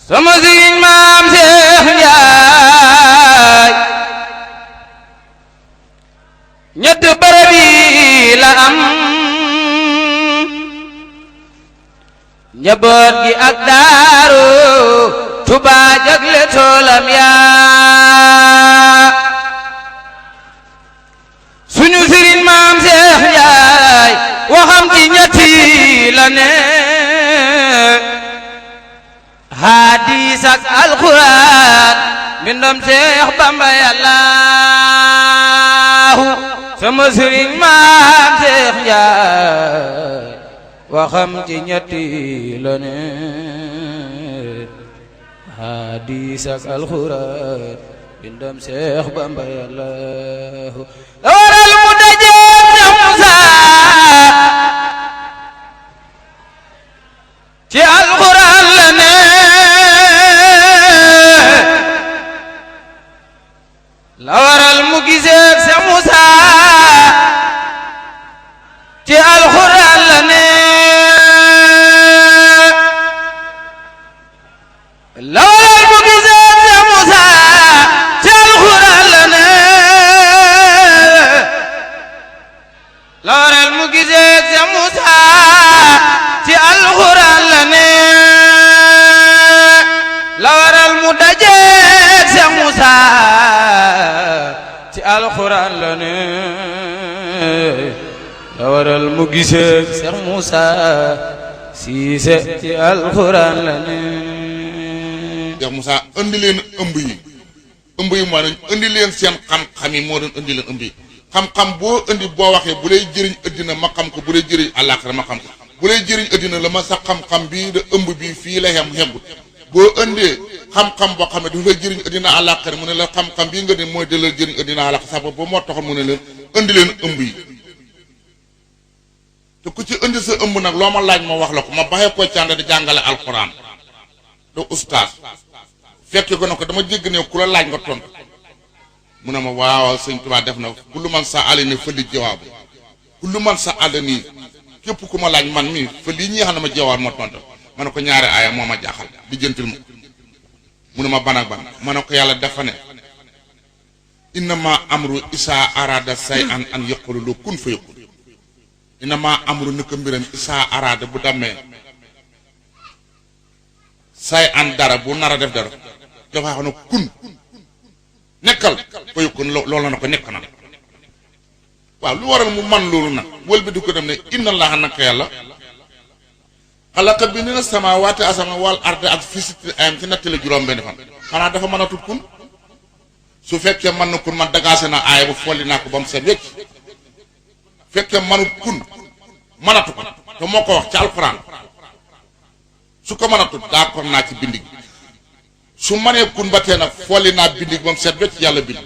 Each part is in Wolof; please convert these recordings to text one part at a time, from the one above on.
sama sëriñ maam Seex Njaay ñett barab yi la am njaboot gi ak daaru Tuubaa jagle toolam yaa suñu sëriñ maam Seex Njaay waxam ci ñetti la ne hadiis ak alxuraan mbindam Seex Bamba Yàllaahu sama sëriñ maam Seex Njaay waxam ci ñetti la ne hadiis ak alxuraan mbindam Seex Bamba Yàllaahu la waral mu dajeek Seex Musaa ci alxuraan la ne la waral mu gisee Seex Musaa ci alxuraan la ne la waral mu gisee Seex Musaa ci alxuraan la ne la waral mu gisee Seex Musaa ci alxuraan la ne la waral mu dajeek Seex Musaa ci alxuraan la ne la waral mu gisee Seex Musaa Siise ci alxuraan la ne Seex Musaa indi leen ëmb yi moo doon indi leen seen xam-xam yi moo doon indi leen ëmb yi xam-xam boo indi boo waxee bu lay jëriñ addina ma xam ko bu lay jëriñ àllaaxira ma xam ko bu lay jëriñ addina la ma sa xam-xam bii da ëmb bii fii la xembut boo indee xam-xam boo xam ne dafa lay jëriñ addina àllaaxira mu ne la xam-xam bii nga ne mooy da la jëriñ addina àllaaxira sax ba moo taxoon mu ne leen indi leen ëmb yi te ku ci indi sa ëmb nag loo ma laaj ma wax la ko ma baxee ko cànd di jàngale alxuraan do ustaas fekke ko na ko dama jégg ne ku la laaj nga tontu mu ne ma waaw sëñ Tuubaa def na kullu man sa àll ne fëli jawaabu kullu man sa àll nii képp ku ma laaj man mii fa lii ñi xam ne ma jawaab ma tontu ma ne ko ñaari aaya moo ma jaaxal di jëntil ma mu ne ma ban ak ban ma ne ko yàlla dafa ne innama amru isaa arada say an yaqulu lu kun fa yakun innama amru naka mbiram isaa arada bu dammee say an dara bu nar a def dara dafa xam ne kun nekkal fa yakun loolu na ko nekk na waaw lu waral mu man loolu nag wël bi di ko dem ne inna allaha naka yàlla xalaqa bi ni na samaawaati asama wal arde ak fi sitti ayam ci nattale juróom benn fan xanaa dafa mën a tut kun su fekkee mën na kun man dagaase na aaya bu folli naa ko ba mu seet wecc fekkee mënut kun mënatu ko te moo ko wax ci alxuraan su ko mën a tut d'accord naa ci bind gi su mënee kun ba tee nag folli naa bind gi ba mu seet wecc yàlla bind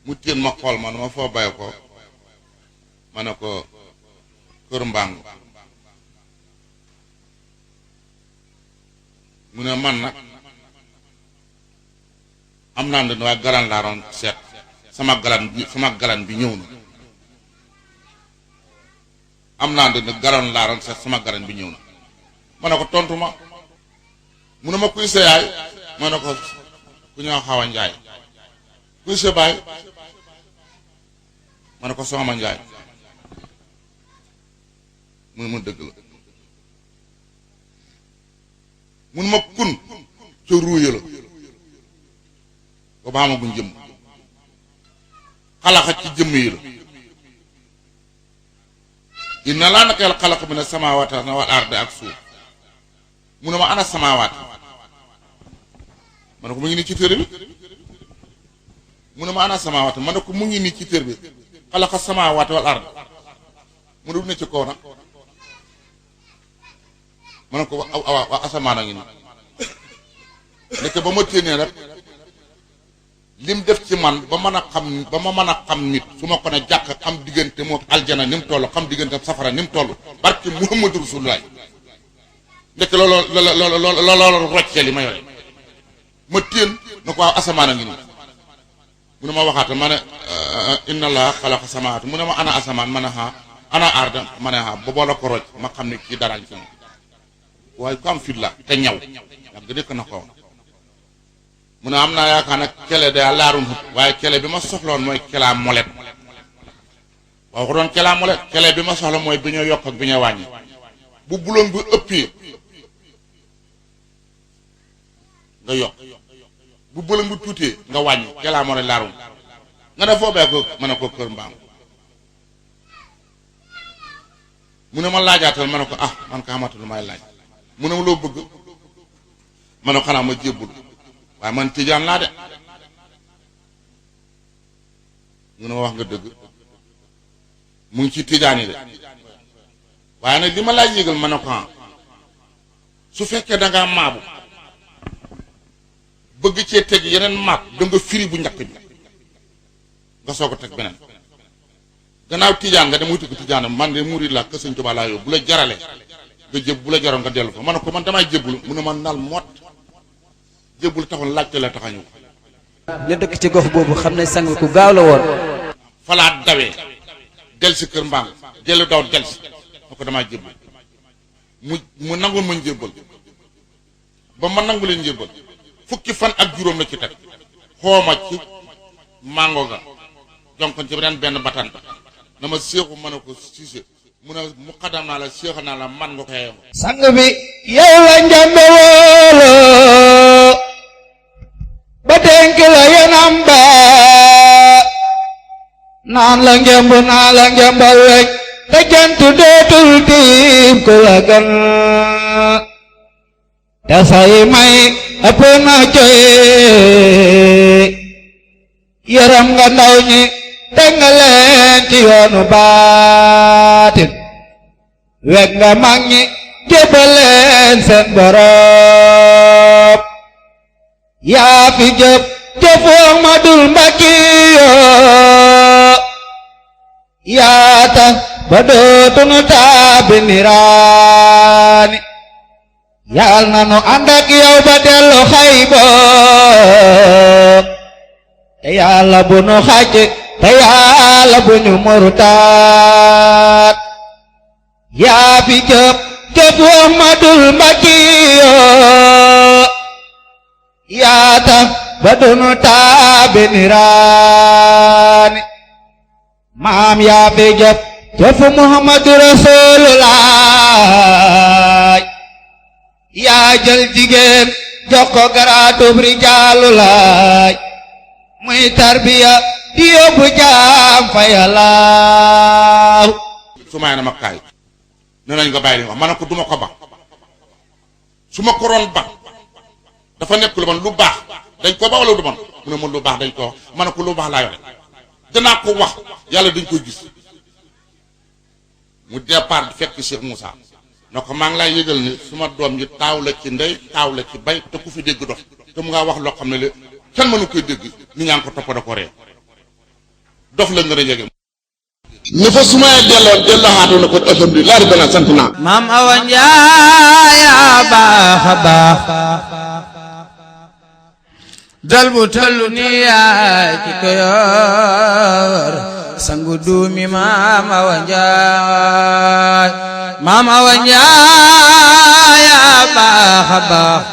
mu téen ma xool ma ma foo bàyyi ko ma ne ko kër mbàng mu ne man nag am naa ne waaye galan laa doon seet sama galan bi ñëw na am naa ne galan laa doon seet sama galan bi ñëw na ma ne ko tontu ma mu ne ma kuy sa yaay ma ne ko ku ñoo xaw a njaay kuy sa baay ma ne ko soxma njaay mu ne ma dëgg la mun ma kun ca ruuya la ba ba amaguñ jëmm xalaxa ci jëmm yi la inna laa naka yàlla xalaqa bi ne samaawaat wal arde ak suuf mu ne ma ana samaawaat ma ne ko mu ngi nii ci téere bi mu ne ma ana samaawaat ma ne ko mu ngi nii ci téere bi xalaqa samaawaat wal arde mu ne du ne ci kaw nag ma ne ko waa asamaan a ngi nii nekk ba ma téenee rek lim def ci man ba ma mën a xam nit su ma ko ne jàkk xam diggante moom aljana ni mu toll xam diggante safara ni mu toll barke Muhammadu Rasulullah nekk loolu roccee li ma yore ma téen na ko waaw asamaan a ngi nii mu ne ma waxaata ma ne inna allaha xalaqa samawaat mu ne ma ana asamaan ma ne ana arda ma ne ba boo la ko rocc ma xam ne kii dara ci moom waaye ku am fit la te ñaw yàgg dëkk na ko mu ne am naa yaakaar nag kele da laarum hut waaye kele bi ma soxloon mooy kelaa molet waaw ko doon kelaa molet kele bi ma soxla mooy bi ñu yokk ak bi ñu wàññi bu buloon bu ëppee nga yokk bu buloon bu tuutee nga wàññi kelaa molet laarum nga ne foo bee ko mën a ko kër mbaam mu ne ma laajaatal ma ne ko ah man ko xamatu lu may laaj mu ne ma loo bëgg ma ne ko xanaa ma jébbul waaye man tijaan laa de mu ne ma wax nga dëgg mu ngi ci tijaan yi de waaye nag li ma laaj yégal ma ne ko su fekkee da ngaa maabu bëgg cee teg yeneen maat da nga firi bu njëkk bi nga soog a teg beneen gannaaw tijaan nga dem wuti ko tijaan man de murid la kër Sëñ Tuubaa laa yow bu la jarale nga jëb bu la jaroon nga dellu fa ma ne ko man damay jébbulu mu ne ma nal mot jébbulu taxoon laajte la tax a ñëw ña dëkk ci gox boobu xam ne sang ku gaaw la woon falaat dawee del si kër mbaam dellu daw del si ma ko damay jébbul mu nangoon ma njébbal ba ma nangu leen njébbal fukki fan ak juróom la ci teg xooma ci mango ga jonkoon ci benn batan na ma séexu ma ne ko siise mu ne mu xadam naa la séexa naa la man nga ko yeewu sang bi yow la njambe woolo ba dénk la yenam ba naan la ngemb naa la ngembal wek te jant dootul tiim ku la gan te say may ëpp na coy yaram nga ndaw ñi teg nga leen ci yoonu baatin weg nga mag ñi jébbal leen seen borom yaa fi jëf jëfu Ahmadul Mbakiyo yaa tax ba dootunu taabi niraani yal na nu ànd ak yow ba dellu xaybo te yàlla bu nu xàcc te yàlla bu ñu murtaat yaa fi jëf jëfu Ahmadul Mbakiyo yaa tax ba dunu taabi niraani maam yaa fi jëf jëfu Muhammadu Rasulullah yaa jël jigéen jox ko garaatub rijaalu laay muy tarbiya di yóbbu jaam fa yàlla su may na ma kaay ne nañ nga bàyyi li wax ma ne ko duma ko ba su ma ko roon ba dafa nekk lu man lu baax dañ ko ba wala du man mu ne man lu baax dañ ko wax ma ne ko lu baax laa yore danaa ko wax yàlla dañ koy gis mu départ fekk Cheikh Moussa na ko maa ngi lay yëgal ni suma doom ji taaw la ci ndey taaw la ci bay te ku fi dégg dof te mu ngaa wax loo xam ne le kenn mënu koy dégg ni ñaa ngi ko topp da ko ree dof la nga a jege ni fa sumay delloo xaatoo na ko alhamdulilah rabbana sant naa maam Awa Njaay yaa baax a baax dal bu tollu ni yaa ci ko yor sangu duumi maam Awa Njaay maam Awa Njaay yaa baax a baax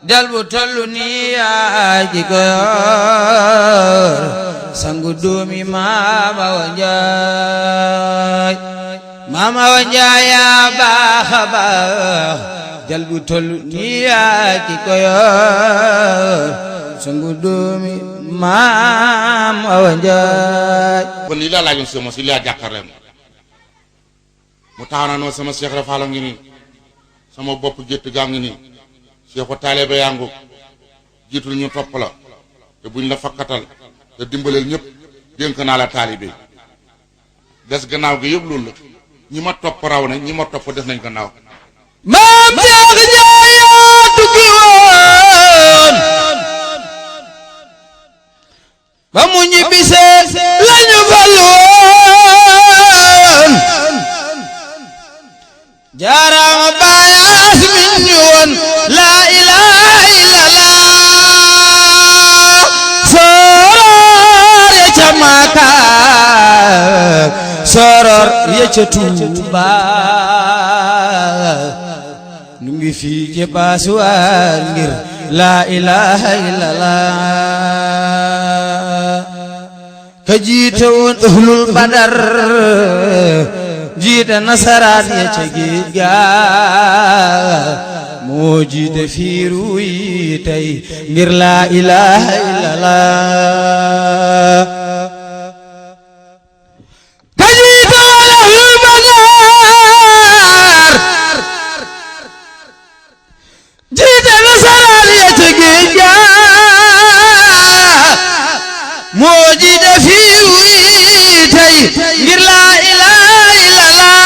dal bu tollu ni yaa ci ko yor sangu duumi maam Awa Njaay maam Awa Njaay yaa baax a baax dal bu tollu ni yaa ci ko yor sangu duumi maam Awa Njaay kon lii laa laajoon sama si laa jàkkaarloo mu taxaw na noonu sama Cheikh Rafala ngi nii sama bopp gétt gaa ngi nii Cheikhu taalibe yaa ngu jiitul ñu topp la te buñ la fakkatal te dimbaleel ñëpp dénk naa la taalibe des gannaaw gi yëpp loolu la ñi ma topp raw nañ ñi ma topp def nañ gannaaw maam Cheikh Njaay yaa tukki woon ba mu ñibbisee lañu fallu woon jaaraama baayaas min ñu woon laa ilaaha illallah sooroor ya ca Makka sooroor ya ca Tuuba ngi fii ci Paasuwaar ngir laa ilaaha illallah ka jiite woon ahlul badar jiite nasaraan ya ca géej ga moo jiite fiiru yi tey ngir laa ilaaha illallah ka jiite woon ahlul badar jiite nasaraan ya ca géej ga moo jiite fiiru yi tey ngir laa ilaaha illallah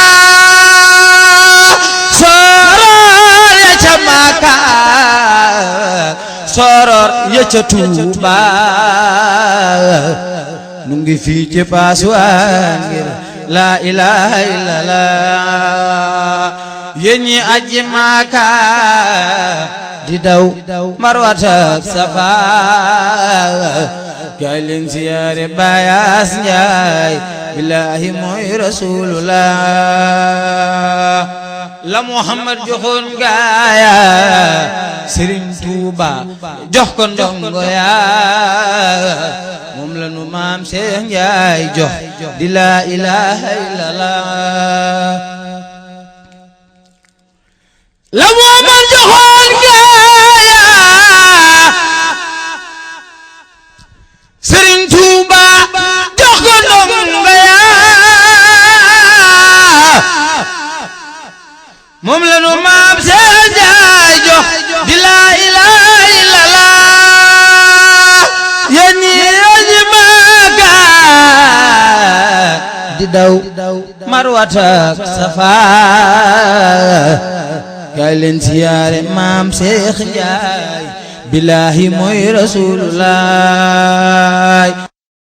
soror ya ca Makka soror ya ca Tuuba nu ngi fii ci Paasuwaar ngir laa ilaaha illallah yéen ñi aji Makka di daw Marwata ak Safa kaay leen siyaare Bayaas Njaay billaahi mooy rasulullah la Muhammad joxoon gaaya Sëriñ Tuuba jox ko ndongo ya moom la nu maam Seex Njaay jox di laa ilaaha illallah la Muhammad joxoon gaaya Sëriñ Tuuba jox ko ndongo ya moom la nu maam Seex Njaay jox di laa ilaaha illallah yéen ñi aji Makka di daw Marwata ak Safa kaay leen siyaare maam Seex Njaay billaahi mooy rasulullah